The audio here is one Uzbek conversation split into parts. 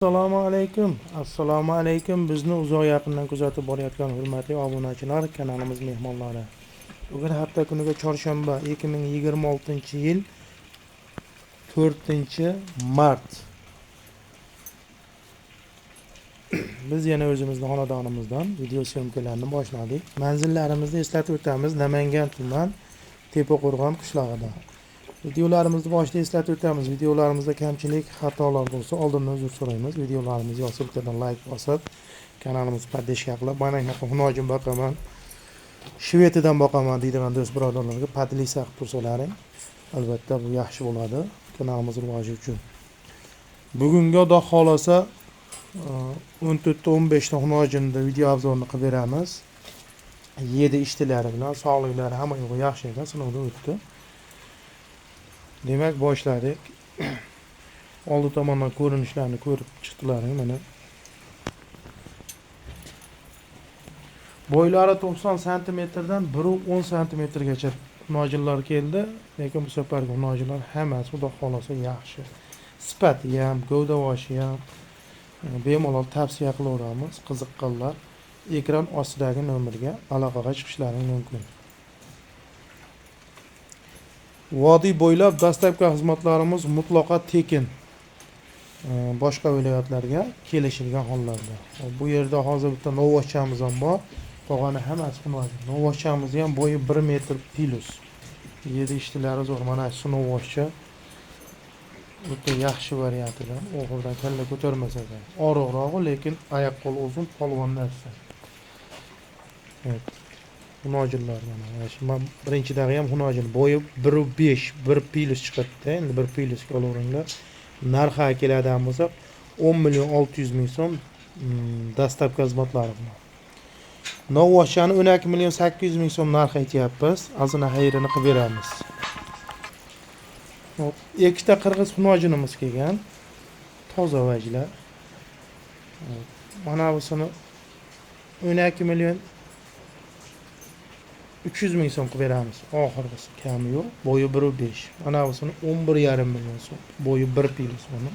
Assalomu alaykum. Assalomu alaykum. Bizni uzoq yaqindan kuzatib borayotgan hurmatli obunachilar, kanalimiz mehmonlari. Bugun hafta kuniga chorshanba, 2026-yil 4-mart. Biz yana o'zimizni xonadonimizdan video syomkalarni boshladik. Manzillarimizni eslatib o'tamiz. Namangan tuman, Tepaqo'rg'on qishlog'ida. Videolarimizni boshida eslatib o'tamiz. Videolarimizda kamchilik, xatolar bo'lsa, oldindan uzr so'raymiz. Videolarimizni yoqsa bittadan like bosib, kanalimizni podдержка qilib, mana shunaqa xunojin boqaman, Shvediyadan boqaman deydigan do'st birodarlarga podlisa qilib tursalaring, albatta bu yaxshi bo'ladi kanalimiz rivoji uchun. Bugungi Xudo xolasa 14-15 ta xunojinda video obzorni qilib beramiz. 7 ishtilari bilan sog'liklari hamma yo'g'i yaxshi ekan, sinovdan o'tdi. Demak, boshladik. Oldi tomondan ko'rinishlarni ko'rib chiqdilaring mana. Bo'ylari 90 santimetrdan 1.10 santimetrgacha xunojinlar keldi, lekin bu safargi xunojinlar hammasi Xudo xolasa yaxshi. Sifati ham, gavdavoshi ham bemalol tavsiya qilaveramiz. Qiziqqanlar ekran ostidagi nomerga aloqaga chiqishlari mumkin. Vodiy bo'ylab dastlabki xizmatlarimiz mutlaqo tekin. Boshqa viloyatlarga kelishilgan hollarda. Bu yerda hozir bitta novvochamiz ham bor. Qolgani hammasi xunojin. Novvochamizni ham bo'yi 1 metr plus. Yedi ishtilari zo'r. Mana shu novvochcha o'ta yaxshi variantidan. Oxiridan kalla ko'tarmasa ham oriqrog'i, lekin oyoq qo'l uzun polvon narsa. Evet. Xunojinlar mana shu birinchidagi ham xunojin bo'yi 1.5, 1 plus chiqadi. Endi 1 plus olaveringlar. Narxi keladigan bo'lsa 10 million 600 ming so'm dastlabki xizmatlari bilan. Novvochani 12 million 800 ming so'm narx aytyapmiz. Ozgina xayrini qilib beramiz. Hop, ikkita qirg'iz xunojinimiz kelgan. Toza vajlar. Mana busini 12 million 300 ming so'm qilib beramiz. Oxirgisi kami yo'q. Bo'yi 1.5. Mana busini 11,5 million so'm. Bo'yi 1 plus buni.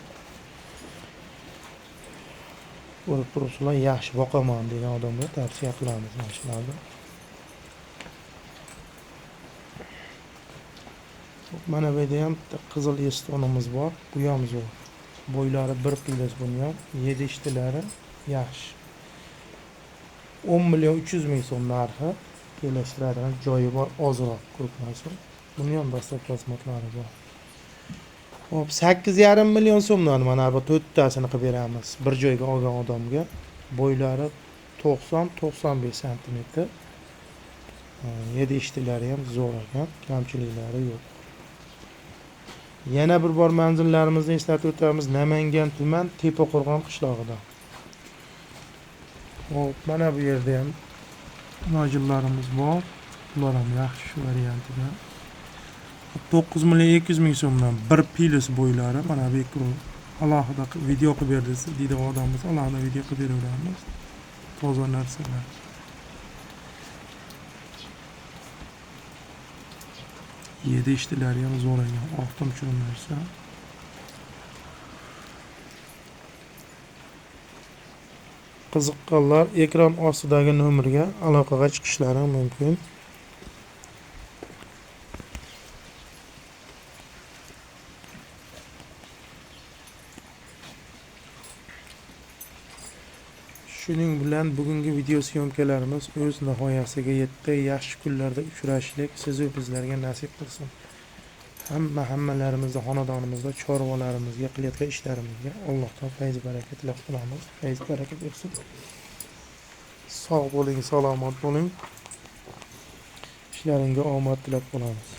Ko'rib turibsizlar, yaxshi boqaman degan odamga tavsiya qilamiz mana shularni. Mana bu yerda ham bitta qizil estonimiz bor. Bu ham zo'r. Bo'ylari 1 plus buni ham. 7 ishtilari yaxshi. 10 million 300 ming so'm narxi. Kelishtiradigan joyi bor, ozroq ko'p narsa. Buni ham dastlabki xizmatlari bor. Hop, 8,5 million so'mdan mana bu to'rttasini qilib beramiz bir joyga olgan odamga. Bo'ylari 90-95 santimetr. 7 ishtilari ham zo'r ekan, kamchiliklari yo'q. Yana bir bor manzillarimizni eslatib o'tamiz. Namangan tuman, Tepaqo'rg'on qishlog'ida. Hop, mana bu yerda ham xunojinlarimiz bor. Bular ham yaxshi shu variantida. 9 million 200 ming so'mdan 1 plus bo'ylari. Mana bu ikki alohida video qilib berdi deydigan odamimiz, alohida video qilib beraveramiz. Toza narsalar. 7 ishtilari ham zo'r ekan, oqtim shu narsa. Qiziqqanlar ekran ostidagi nomerga aloqaga chiqishlari mumkin. Shuning bilan bugungi video syomkalarimiz o'z nihoyasiga yetdi. Yaxshi kunlarda uchrashishlik siz va bizlarga nasib qilsin. Hammalarimizni xonadonimizda, chorvalarimizga, qilayotgan ishlarimizga Allohdan fayz baraka tilab qolamiz. Fayz baraka bersin. Sog' bo'ling, salomat bo'ling. Ishlaringga omad tilab qolamiz.